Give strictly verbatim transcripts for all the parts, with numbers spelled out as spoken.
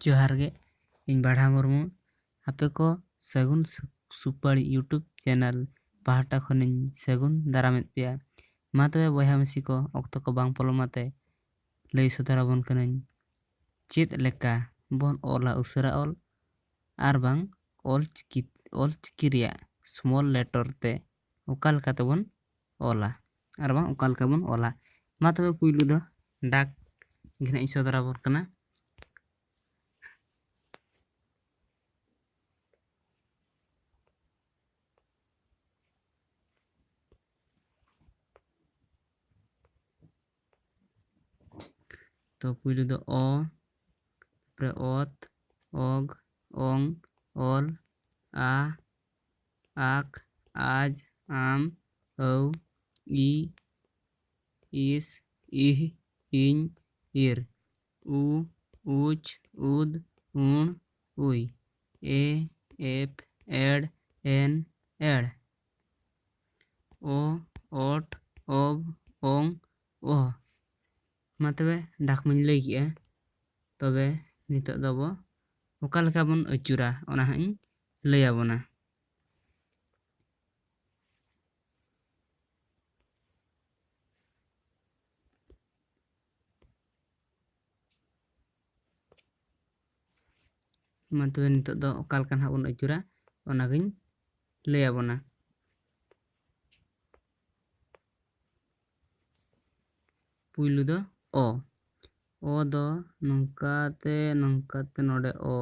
ᱡᱚᱦᱟᱨ ᱜᱮ, ᱤᱧ ᱵᱟᱲᱦᱟ ᱢᱩᱨᱢᱩ᱾ ᱟᱯᱮ ᱠᱚ ᱥᱟᱹᱜᱩᱱ ᱥᱩ-, ᱥᱩᱯᱟᱹᱲᱤ YouTube channel ᱯᱟᱦᱴᱟ ᱠᱷᱚᱱᱤᱧ ᱥᱟᱹᱜᱩᱱ ᱫᱟᱨᱟᱢᱮᱫ ᱯᱮᱭᱟ᱾ ᱢᱟ ᱛᱚᱵᱮ ᱵᱚᱭᱦᱟ ᱢᱤᱥᱤ ᱠᱚ, ᱚᱠᱛᱚ ᱠᱚ ᱵᱟᱝ ᱯᱚᱞᱚᱢ ᱟᱛᱮ ᱞᱟᱹᱭ ᱥᱚᱫᱚᱨ ᱟᱵᱚᱱ ᱠᱟᱹᱱᱟᱹᱧ ᱪᱮᱫ ᱞᱮᱠᱟ ᱵᱚᱱ ᱚᱞᱟ ᱩᱥᱟᱹᱨᱟ ᱚᱞ ᱟᱨ ᱵᱟᱝ ᱚᱞ ᱪᱤᱠᱤ, ᱚᱞ ᱪᱤᱠᱤ ᱨᱮᱭᱟᱜ small letter ᱛᱮ ᱚᱠᱟ ᱞᱮᱠᱟ ᱛᱮᱵᱚᱱ ᱚᱞᱟ ᱟᱨ ᱵᱟᱝ ᱚᱠᱟ ᱞᱮᱠᱟ ᱵᱚᱱ ᱚᱞᱟ᱾ ᱢᱟ ᱛᱚᱵᱮ ᱯᱩᱭᱞᱩ ᱫᱚ ᱰᱟᱠ ᱜᱮ ᱱᱟᱜ ᱤᱧ ᱥᱚᱫᱚᱨ ᱟᱵᱚᱱ ᱠᱟᱱᱟ᱾ ᱛᱚ ᱯᱩᱭᱞᱩ ᱫᱚ ᱚ, ᱛᱟᱯᱚᱨᱮ ᱚᱛ, ᱚᱜ, ᱚᱝ, ᱚᱞ, ᱟ, ᱟᱠ, ᱟᱡ, ᱟᱢ, ᱟᱹᱣ, ᱤ, ᱤᱥ, ᱤᱦ, ᱤᱧ, ᱤᱨ, ᱩ, ᱩᱪ, ᱩᱫ, ᱩᱬ, ᱩᱭ, ᱮ, ᱮᱯ, ᱮᱲ, ᱮᱱ, ᱮᱲ, ᱚ, ᱚᱴ, ᱚᱵ, ᱚᱝ, ᱚᱦ᱾ ᱢᱟ ᱛᱚᱵᱮ ᱰᱟᱠ ᱢᱟᱧ ᱞᱟᱹᱭ ᱠᱮᱜᱼᱟ, ᱛᱚᱵᱮ ᱱᱤᱛᱚᱜ ᱫᱚ ᱟᱵᱚ ᱚᱠᱟ ᱞᱮᱠᱟ ᱵᱚᱱ ᱟᱹᱪᱩᱨᱟ ᱚᱱᱟ ᱦᱟᱸᱜ ᱤᱧ ᱞᱟᱹᱭ ᱟᱵᱚᱱᱟ᱾ ᱢᱟ ᱛᱚᱵᱮ ᱱᱤᱛᱚᱜ ᱫᱚ ᱚᱠᱟ ᱞᱮᱠᱟ ᱱᱟᱦᱟᱜ ᱵᱚᱱ ᱟᱹᱪᱩᱨᱟ ᱚᱱᱟᱜᱤᱧ ᱞᱟᱹᱭ ᱟᱵᱚᱱᱟ᱾ ᱯᱩᱭᱞᱩ ᱫᱚ ᱚ᱾ ᱚ ᱫᱚ ᱱᱚᱝᱠᱟ ᱛᱮ, ᱱᱚᱝᱠᱟ ᱛᱮ ᱱᱚᱰᱮ ᱚ᱾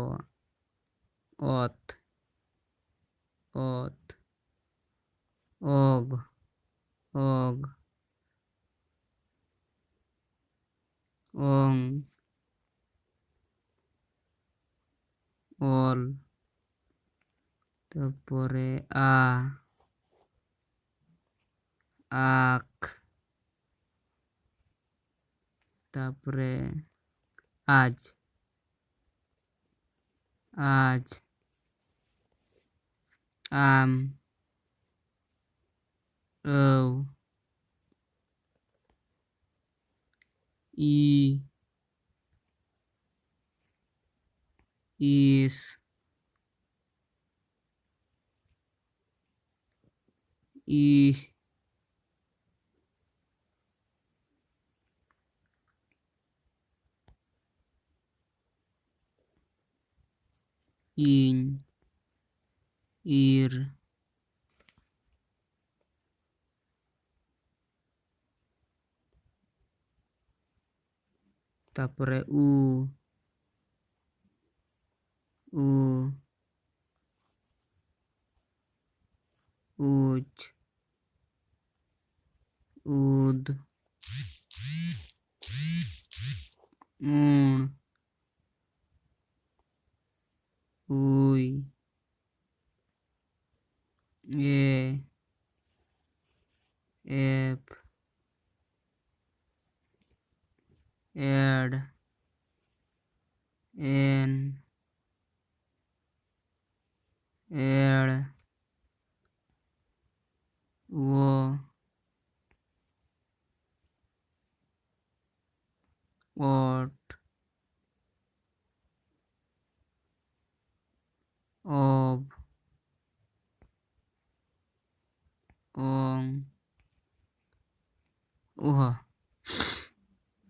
ᱚᱛ, ᱚᱛ, ᱚᱜ, ᱚᱜ, ᱚᱝ, ᱚᱞ, ᱛᱟᱨᱯᱚᱨᱮ ᱟ, ᱟᱠ, ᱛᱟᱨᱯᱚᱨᱮ ᱟᱡ, ᱟᱡ, ᱟᱢ, ᱟᱹᱣ, ᱤ, ᱤᱥ, ᱤ, ᱤᱧ, ᱤᱨ, ᱛᱟᱯᱚᱨᱮ ᱩ, ᱩ, ᱩᱪ, ᱩᱫ, ᱩᱬ, ᱩᱭ, ᱮ, ᱮᱯ, ᱮᱰ, ᱮᱱ, ᱮᱲ, ᱳ, ᱚᱴ, ᱚᱵ, ᱚᱝ, ᱩᱦᱚ᱾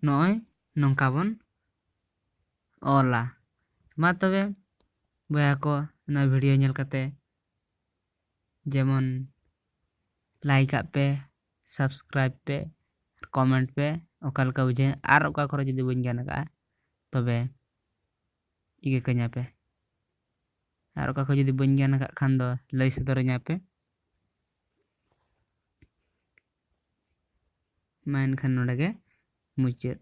ᱱᱚᱜᱼᱚᱭ ᱱᱚᱝᱠᱟ ᱵᱚᱱ ᱚᱞᱟ᱾ ᱢᱟ ᱛᱚᱵᱮ ᱵᱚᱭᱦᱟ ᱠᱚ, ᱱᱚᱣᱟ ᱵᱷᱤᱰᱤᱭᱳ ᱧᱮᱞ ᱠᱟᱛᱮ ᱡᱮᱢᱚᱱ ᱞᱟᱭᱤᱠ ᱟᱜ ᱯᱮ, ᱥᱟᱵᱥᱠᱨᱟᱭᱤᱵ ᱯᱮ, ᱠᱚᱢᱮᱱᱴ ᱯᱮ, ᱚᱠᱟ ᱞᱮᱠᱟ ᱵᱩᱡᱷᱟᱹᱜ, ᱟᱨ ᱚᱠᱟ ᱠᱚᱨᱮ ᱡᱩᱫᱤ ᱵᱟᱹᱧ ᱜᱟᱱ ᱟᱠᱟᱫᱼᱟ ᱛᱚᱵᱮ ᱤᱠᱟᱹ ᱠᱟᱹᱧᱟ ᱯᱮ᱾ ᱟᱨ ᱚᱠᱟ ᱠᱚ ᱡᱩᱫᱤ ᱵᱟᱹᱧ ᱜᱟᱱ ᱟᱠᱟᱫ ᱠᱷᱟᱱ ᱫᱚ ᱞᱟᱹᱭ ᱥᱚᱫᱚᱨᱟᱹᱧᱟ ᱯᱮ᱾ ᱢᱟ ᱮᱱᱠᱷᱟᱱ ᱱᱚᱰᱮ ᱜᱮ ᱢᱩᱪᱟᱹᱫ᱾